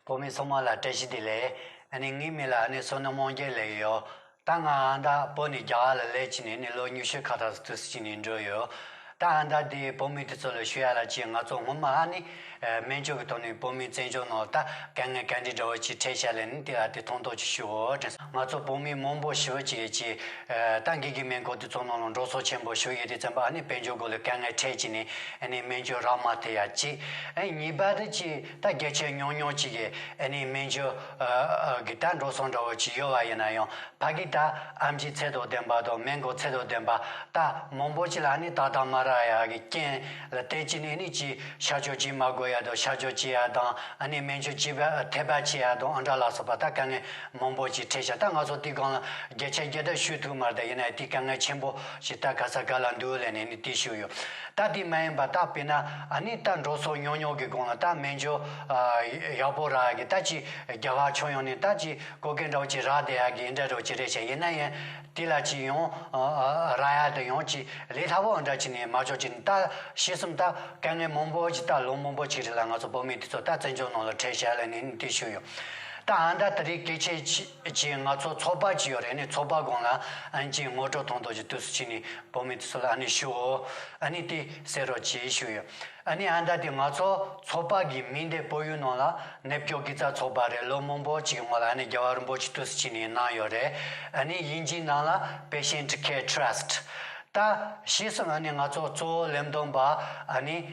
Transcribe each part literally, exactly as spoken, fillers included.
བོད་མི་ཚང་མ་ལ་བཀྲ་ཤིས་བདེ་ལེགས། ཨ་ནི་ངའི་མིང་ལ་ཨ་ནི་བསོད་ནམས་དབང་རྒྱལ་ལབ་ཡོད། ད་ང་ཨ་མདའ་བོད་ནས་རྒྱ་གར་ལ་སླེབས་ཀྱི་ནས་ནི་ལོ་ཉི་ཤུ་ཁ་ཐག་དུས་ཚོད་ཅིག་ནས་འགྲོ་ཡོད། ད་ཨ་མདའ་དེ་བོད་མི་དེ་ཚོ་ལ་ཞུ་ཡ་ལ་ཅིག་ང་ཚོ་སྔོན་མ་ཨ་ནི་སྨན་བཅོས་ཀྱི་ཐོག་ནས་བོད་མི་བཙན་བྱོལ་ནང་ད་དཀའ་ངལ་ག་འདྲ་འདྲ་བོ་ཅིག་འཕྲད་ཤག་ལབ་ནི་དེ་ཨ་དེ་ཐོང་ཐོང་ཅིག་ཞུའོ་དྲན་སོང་། ང་ཚོ་བོད་མི་མང་པོ་ཞེ་པོ་ཅིག་ཅིག་ད་འགན་གི་སྨན་ཁང་དེ་ཚོ་ནང་ལ་འགྲོ་སོང་ཆེན་པོ་ཞུ་ཡོད་དུས་ཙམ་པ་ཨ་ནི་དཔལ་འབྱོར་སྒོ་ལ་དཀའ་ངལ་འཕྲད་ཀྱི་ནས་ཨ་ནི་སྨན་བཅོས་རག་མ་ཐུབ་ཡ་གཅིག་ཨ་ནི་གཉིས་པ་དེ་ཅིག་ད་བརྒྱ་ཆ་ཉུང་ཉུང་ཅིག་གི་ཨ་ནི་སྨན་བཅོས་གི་ད་འགྲོ་སོང་འདྲ་བོ་ཅིག་ཡོད་པ་ཡིན་ན་ཡང་ཕ་གི་ད་ཨེམ་ཆི་ཚད་དང་ལྡན་པ་དང་སྨན་ཁང་ཚད་དང་ལྡན་པ་ད་མང་པོ་ཅིག་ལ་ཨ་ནི་ཏག་ཏག་མ་རག་ཡ་གི་རྐྱེན་ལ་བརྟེན་ཅིག་ནས་ཨ་ནི་ཅིག་གཤག་བཅོས་ཅིག་མ་དགོས་ཡ་དང་གཤག་བཅོས་བྱེད་ཡ་དང་ཨ་ནི་སྨན་བཅོས་བྱེད་པ་ཐེབས་པ་བྱེད་ཡ་དང་ཨ་འདྲ་ལ་སོགས་པ་ད་དཀའ་ངལ་མང་པོ་ཅིག་འཕྲད་ཤག་ད་ང་ཚོ་དེའི་སྒང་ལ་བརྒྱ་ཆ་བརྒྱ་ད་ཞུ་ཐུབ་མ་རེད། ད་ཡིན་ན་དེ་དཀའ་ངལ་ཆེན་པོ་ཞིག་ད་ག་ས་ག་ལ་འདུག་ལབ་ནས་ནི་དེ་ཞུ་ཡོད། ད་དེ་མ་ཡིན་པ་ད་དཔེར་ན་ཨ་ནི་ད་འགྲོ་སོང་ཉུང་ཉུང་གི་སྒང་ལ་ད་སྨན་བཅོས་ཡག་པོ་རག་གི་ད་ཅི་རྒྱ་གར་ཕྱོགས་ཡོང་ནས་ད་ཅི་གོ་སྐབས་འདྲ་བོ་ཅིག་རག་བསྡད་ཡག་གི་འདྲ་འདྲ་བོ་ཅིག་རེད་ཤག་ཡིན་ན་ཡང་དེ་ལ་ཅི་ཡོང་རག་ཡག་དེ་ཡོང་ཅི་ལས་སླ་པོ་འདྲ་ཅིག་ནས་མ་ཆོག་ཅིག་ད་ཤེས་སོང་། ད་དཀའ་ངལ་མང་པོ་ཅིག་ད་ལོ་མང་པོ་ཅིག་རིང་ལ་ང་ཚོ་བོད་མི་དེ་ཚོ་ད་བཙན་བྱོལ་ནང་ལ་འཕྲད་ཤག་ལབ་ནས་ནི་དེ་ཞུ་ཡོད། ད་ཨ་ད་དེ་རིང་གལ་ཆེ་ཅི་ཅིག་ང་ཚོ་ཚོགས་པ་ཅིག་ཡོད་རེད། ནི་ཚོགས་པ་སྒང་ལ་ཨ་ནི་ཅིག་ངོ་སྤྲོད་ཐོང་ཐོང་ཅིག་དུས་སུ་ཅིག་ནི་བོད་མི་དེ་ཚོ་ལ་ཨ་ནི་ཞུའོ། ཨ་ནི་དེ་གསན་རོགས་ཅིག་ཞུ་ཡོད། ཨ་ནི་ཨ་ད་དེ་ང་ཚོ་ཚོགས་པ་གི་མིང་དེ་བོད་ཡིག་ནང་ལ་ནད་བཅོས་དགེ་རྩ་ཚོགས་པ་རེད། ལོ་མང་པོ་ཅིག་གི་སྔོན་ལ་ཨ་ནི་རྒྱལ་བ་རིན་པོ་ཆེ་དུས་སུ་ཅིག་ནི་གནང་ཡོད་རེད། ཨ་ནི་དབྱིན་ཇིའི་ནང་ལ་Patient Care Trust། ད་ཤེས་སོང་། ཨ་ནི་ང་ཚོ་གཙོ་བོ་ལམ་སྟོན་པ་ཨ་ནི་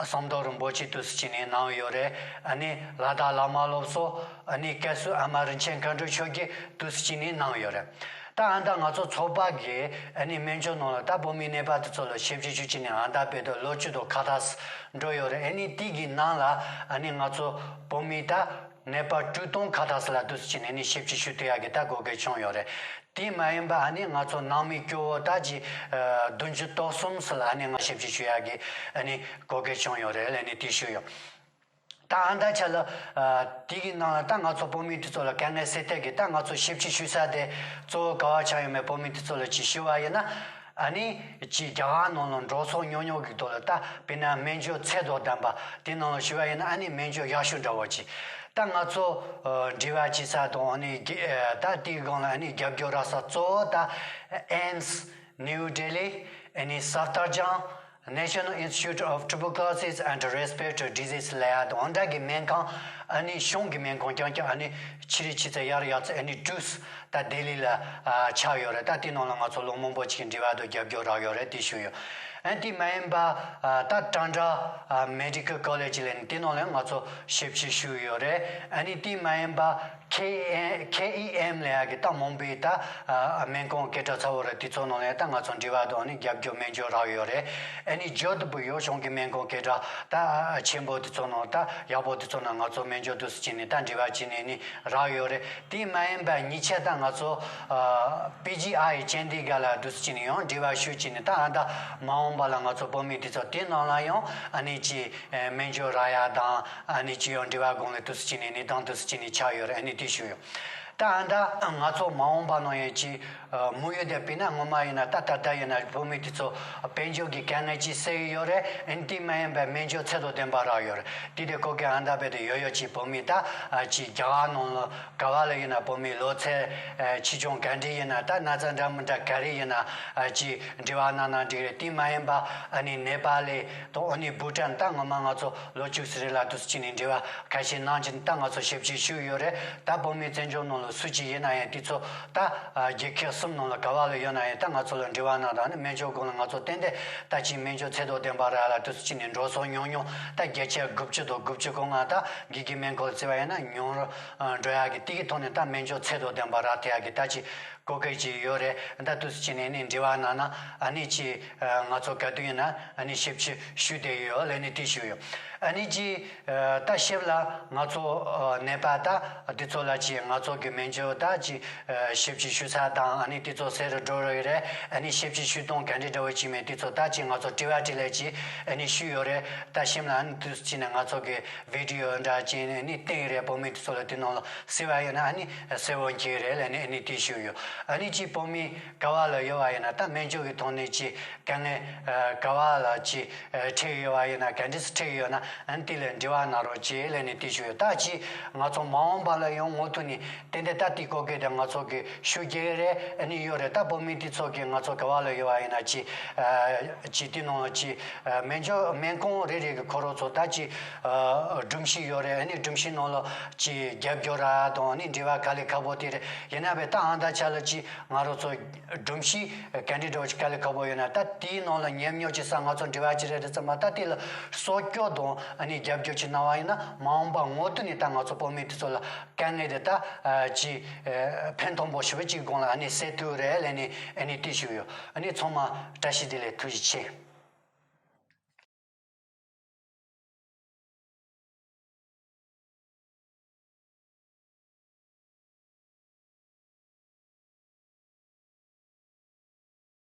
ཟམ་གདོང་རིན་པོ་ཆེ་དུས་སུ་ཅིག་ནི་གནང་ཡོད་རེད། ཨ་ནི་ལ་དྭགས་བླ་མ་སློབ་གསོ་ཨ་ནི་བཀའ་ཟུར་ཨ་མ་རིན་ཆེན་མཁའ་འགྲོ་མཆོག་གིས་དུས་སུ་ཅིག་ནི་གནང་ཡོད་རེད། ད་ཨ་ད་ང་ཚོ་ཚོགས་པ་གི་ཨ་ནི་སྨན་བཅོས་ནང་ལ་ད་བོད་མི་ནད་པ་དེ་ཚོ་ལ་ཞིབ་དཔྱད་ཞུ་ཅིག་ནི་ཨ་ད་བོད་དུ་ལོ་བཅུ་དང་ཁ་ཐག་འགྲོ་ཡོད་རེད། ཨ་ནི་དེ་གི་ནང་ལ་ཨ་ནི་ང་ཚོ་བོད་མི་ད་ནད་པ་དྲུག་སྟོང་ཁ་ཐག་ལ་དུས་སུ་ཅིག་ནི་ནི་ཞིབ་དཔྱད་ཞུ་ཐུབ་ཡག་གི་ད་གོ་སྐབས་བྱུང་ཡོད་རེད། དེ་མ་ཡིན་པ་ཨ་ནི་ང་ཚོ་ནང་མི་སྐྱོ་བོ་ད་ཅི་བདུན་ཅུ་དོན་གསུམ་ལ་ཨ་ནི་ང་ཞིབ་དཔྱད་ཞུ་ཡག་གི་ཨ་ནི་གོ་སྐབས་བྱུང་ཡོད་རེད་ལབ་ནི་དེ་ཞུ་ཡོད། ད་ཨ་ད་ཆ་ལ་དེ་གི་ནང་ལ་ད་ང་ཚོ་བོད་མི་དེ་ཚོ་ལ་དཀའ་ངལ་སེལ་ཐབས་ཀྱི་ད་ང་ཚོ་ཞིབ་དཔྱད་ཞུ་ས་དེ་གཙོ་བོ་ག་བ་ཆགས་ཡོད་མེད་བོད་མི་དེ་ཚོ་ལ་ཅིག་ཞུ་བ་ཡིན་ན། ཨ་ནི་ཅིག་རྒྱ་གར་ནང་ལ་འགྲོ་སོང་ཉུང་ཉུང་གི་ཐོག་ལ་ད་དཔེར་ན་སྨན་བཅོས་ཚད་དང་ལྡན་པ་དེ་ནང་ལ་ཞུ་བ་ཡིན་ན་ཨ་ནི་སྨན་བཅོས་ཡག་ཤོས་འདྲ་བོ་ཅིག་ད་ང་ཚོ་འབྲེལ་བ་བྱེད་ས་དང་ཨ་ནི་ད་དེའི་སྒང་ལ་ཨ་ནི་རྒྱབ་སྐྱོར་རག་ས་གཙོ་བོ་ད་ཨེམ་སི་ནིའུ་ལྡི་ལི། ཨ་ནི་སབ་དར་ཇང་National Institute of Tuberculosis and Respiratory Disease ལབ་ཡ་དང་འདྲ་གི་སྨན་ཁང་ཨ་ནི་གཞུང་གི་སྨན་ཁང་རྐྱང་རྐྱང་ཨ་ནི་ཆི་རི་ཆི་ཚེ་ཡར་ཡག་ཚེ་ཨ་ནི་དྲུག་ད་ལྡི་ལི་ལ་ཆགས་ཡོད་རེད། ད་དེ་ནང་ལ་ང་ཚོ་ལོ་མང་པོ་ཅིག་འབྲེལ་བ་དང་རྒྱབ་སྐྱོར་རག་ཡོད་རེད་དེ་ཞུ་ཡོད། ཨ་ནི་དེ་མ་ཡིན་པ་ད་ཀྲན་ཌ་མེ་ཌི་ཀལ་ཀོ་ལེ་ཇི་ལབ་ནི་དེ་ནང་ལ་ང་ཚོ་ཞིབ་དཔྱད་ཞུས་ཡོད་རེད། ཨ་ནི་དེ་མ་ཡིན་པ་ཁེ་ཨེ་ཁེ་ཨི་ཨེམ་ལབ་ཡ་གི་ད་མོན་པའི་ད་སྨན་ཁང་སྐད་གྲགས་ཚ་བོ་རེད། དེ་ཚོ་ནང་ལ་ད་ང་ཚོ་འབྲེལ་བ་དང་ཨ་ནི་རྒྱབ་སྐྱོར་སྨན་བཅོས་རག་ཡོད་རེད། ཨ་ནི་ཇོ་དྷ་པུར་ཡོ་གཞུང་གི་སྨན་ཁང་སྐད་གྲགས་ད་ཆེན་པོ་དེ་ཚོ་ནང་ད་ཡག་པོ་དེ་ཚོ་ནང་ང་ཚོ་སྨན་བཅོས་དུ་སུ་བྱས་ནས་ད་འབྲེལ་བ་བྱས་ནས་ནི་རག་ཡོད་རེད། དེ་མ་ཡིན་པ་ཉེ་ཆར་ད་ང་ཚོ་པི་ཇི་ཨའི་ཅན་དི་གྷར་ལ་དུ་སུ་བྱས་ནས་ཡང་འབྲེལ་བ་ཞུ་བྱས་ནས་ད་ཨ་ད་མ་འོངས་པ་ལ་ང་ཚོ་བོད་མི་དེ་ཚོ་དེ་ནང་ལ་ཡང་ཨ་ནི་ཅི་སྨན་བཅོས་རག་ཡ་དང་ཨ་ནི་ཅི་ཡང་འབྲེལ་བ་སྒང་ལ་དུ་སུ་བྱས་ནས་གནས་སྟངས་དུ་སུ་བྱས་ནས་ཆགས་ཡོད་རེད། ཨ་ནི་དེ་ཞུ་ཡོད། ད་ཨ་ད་ང་ཚོ་མ་འོངས་པ་ནང་ཡང་ཅི་དམིགས་ཡུལ་དེ་དཔེར་ན་སྔོན་མ་ཡིན་ན་ད་ད་ལྟ་ཡིན་ན་བོད་མི་དེ་ཚོ་དཔལ་འབྱོར་གྱི་དཀའ་ངལ་ཅིག་སེལ་གྱི་ཡོད་རེད། ཨ་ནི་དེ་མ་ཡིན་པའི་སྨན་བཅོས་ཚད་དང་ལྡན་པ་རག་ཡོད་རེད། དེ་དེ་གོ་གི་ཨ་ད་བེད་དུ་ཡོད་ཡོད་ཅིག་བོད་མི་ད་ཅི་རྒྱ་གར་ནང་ལ་ག་བ་ལ་ཡིན་ན་བོད་མི་ལོ་ཚད་ཆེ་ཆུང་ག་འདྲ་ཡིན་ན་ད་ན་ཚ་འདྲ་མི་འདྲ་ག་རེ་ཡིན་ན་ཅི་འབྲེལ་བ་གནང་ན་འགྲིག་རེད། དེ་མ་ཡིན་པ་ཨ་ནི་ནེ་པ་ལི་དང་ཨ་ནི་བྷུ་ཊན་ད་སྔོན་མ་ང་ཚོ་ལོ་བཅུ་ཙམ་རིང་ལ་དུ་སུ་བྱས་ནས་འབྲེལ་བ་ཁ་ཤས་གནང་བྱས་ནས་ད་ང་ཚོ་ཞིབ་དཔྱད་ཞུས་ཡོད་རེད། ད་བོད་མི་བཙན་བྱོལ་ནང་ལ་སུ་གཅིག་ཡིན་ན་ཡང་དེ་ཚོ་ད་རྒྱལ་ཁབ་གསུམ་ནང་ལ་ག་བ་ལ་ཡོད་ན་ཡང་ད་ང་ཚོ་ལ་འབྲེལ་བ་གནང་དང་ནི་སྨན་བཅོས་སྒང་ལ་ང་ཚོ་ཏན་ཏན་ད་ཅིག་སྨན་བཅོས་ཚད་དང་ལྡན་པ་རག་ལ་དུ་སུ་བྱས་ནས་འགྲོ་སོང་ཉུང་ཉུང་ད་བརྒྱ་ཆ་དགུ་བཅུ་དང་དགུ་བཅུ་གོ་ལྔ་ད་དགེ་རྒན་སྨན་ཁང་ལ་བརྩི་བ་ཡིན་ན་ཉུང་རུ་འགྲོ་ཡག་གི་དེ་གི་ཐོག་ནས་ད་སྨན་བཅོས་ཚད་དང་ལྡན་པ་རག་ཐུབ་ཡག་གི་ད་ཅིག་གོ་སྐབས་ཅིག་ཡོད་རེད། ད་དུ་སུ་བྱས་ནས་ནི་འབྲེལ་བ་གནང་ན་ཨ་ནི་ཅི་ང་ཚོ་ག་དུས་ཡིན་ན་ཨ་ནི་ཞིབ་དཔྱད་ཞུས་བསྡད་ཡོད་ལབ་ནས་དེ་ཞུས་ཡོད། ཨ་ནི་ཅི་ད་ཞིབ་ལ་ང་ཚོ་ནད་པ་ད་དེ་ཚོ་ལ་ཅི་ང་ཚོ་གི་སྨན་བཅོས་ད་ཅི་ཞིབ་དཔྱད་ཞུ་ས་དང་ཨ་ནི་དེ་ཚོ་གསལ་རུ་འགྲོ་རེད། ཨ་ནི་ཞིབ་དཔྱད་ཞུ་སྟངས་ག་འདྲ་འདྲ་བོ་ཅིག་མེད་དེ་ཚོ་ད་ཅི་ང་ཚོ་དྲི་བ་དྲིས་ལན་ཅི་ཨ་ནི་ཞུས་ཡོད་རེད། ད་ཞིབ་ལ་ཨ་ནི་དུ་སུ་བྱས་ནས་ང་ཚོ་གི་བི་ཌི་ཡོ་འདྲ་ཅིག་ནི་བསྟན་རེད། བོད་མི་དེ་ཚོ་ལ་དེ་ནང་ལ་གསལ་བ་ཡོད་ན་ཨ་ནི་གསལ་བོ་འཁྱེར་རེད་ལབ་ནས་ཨ་ནི་དེ་ཞུས་ཡོད། ཨ་ནི་ཅིག་བོད་མི་ག་བ་ལ་ཡོད་པ་ཡིན་ན། ད་སྨན་བཅོས་ཀྱི་ཐོག་ནས་ཅིག་དཀའ་ངལ་ག་བ་ལ་ཅིག་འཕྲད་ཡོད་པ་ཡིན་ན། ག་འདྲས་སེ་འཕྲད་ཡོད་ན། ཨ་ནི་དེ་ལ་འབྲེལ་བ་གནང་རོགས་ཅེས་ལབ་ནས་དེ་ཞུས་ཡོད། ད་ཅིག་ང་ཚོ་མ་འོངས་པ་ལ་ཡང་ངོ་ཐུག་ནས་ཏན་ཏན་ད་དེ་སྐོར་གྱི་དེ་ང་ཚོ་གི་ཞུ་རྒྱུ་རེད། ཨ་ནི་ཡོད་རེད། ད་བོད་མི་དེ་ཚོ་གི་ང་ཚོ་ག་བ་ལ་ཡོད་པ་ཡིན་ན་ཅིག་ཅིག་དེ་ནང་ཅིག་སྨན་བཅོས་སྨན་ཁང་རེ་རེ་གི་ཁོ་རང་ཚོ་ད་ཅིག་སྒྲོམ་གཞི་ཡོད་རེད། ཨ་ནི་སྒྲོམ་གཞི་ནང་ལ་ཅིག་རྒྱབ་སྐྱོར་ར་དང་། ཨ་ནི་འབྲེལ་བ་དཀའ་ལས་ཁག་པོ་དེ་རེད། ཡིན་ན་བས་ད་ཨ་ད་ཆ་ལ་ཅིག་ང་རང་ཚོ་སྒྲོམ་གཞི་ག་འདྲ་འདྲ་བོ་ཅིག་དཀའ་ལས་ཁག་པོ་ཡོད་ན། ད་དེའི་ནང་ལ་ཉམས་མྱོང་ཅིག་ས་ང་ཚོ་འབྲེལ་བ་ཅིག་རེད་དེ་ཚང་མ་ད་དེ་ལ་གསོག་སྐྱོར་དང་ཨ་ནི་རྒྱབ་སྐྱོར་ཅིག་གནང་བ་ཡིན་ན། མ་འོངས་པ་ངོ་ཐུག་ནས་ད་ང་ཚོ་བོད་མི་དེ་ཚོ་ལ་དཀའ་ངལ་དེ་ད་ཅིག་ཕན་ཐོགས་པོ་ཞེ་པོ་ཅིག་སྒང་ལ་ཨ་ནི་སེལ་ཐུབ་རེད་ལབ་ནས་ཨ་ནི་དེ་ཞུས་ཡོད། ཨ་ནི་ཚང་མ་བཀྲ་ཤིས་བདེ་ལེགས། ཐུགས་རྗེ་ཆེ།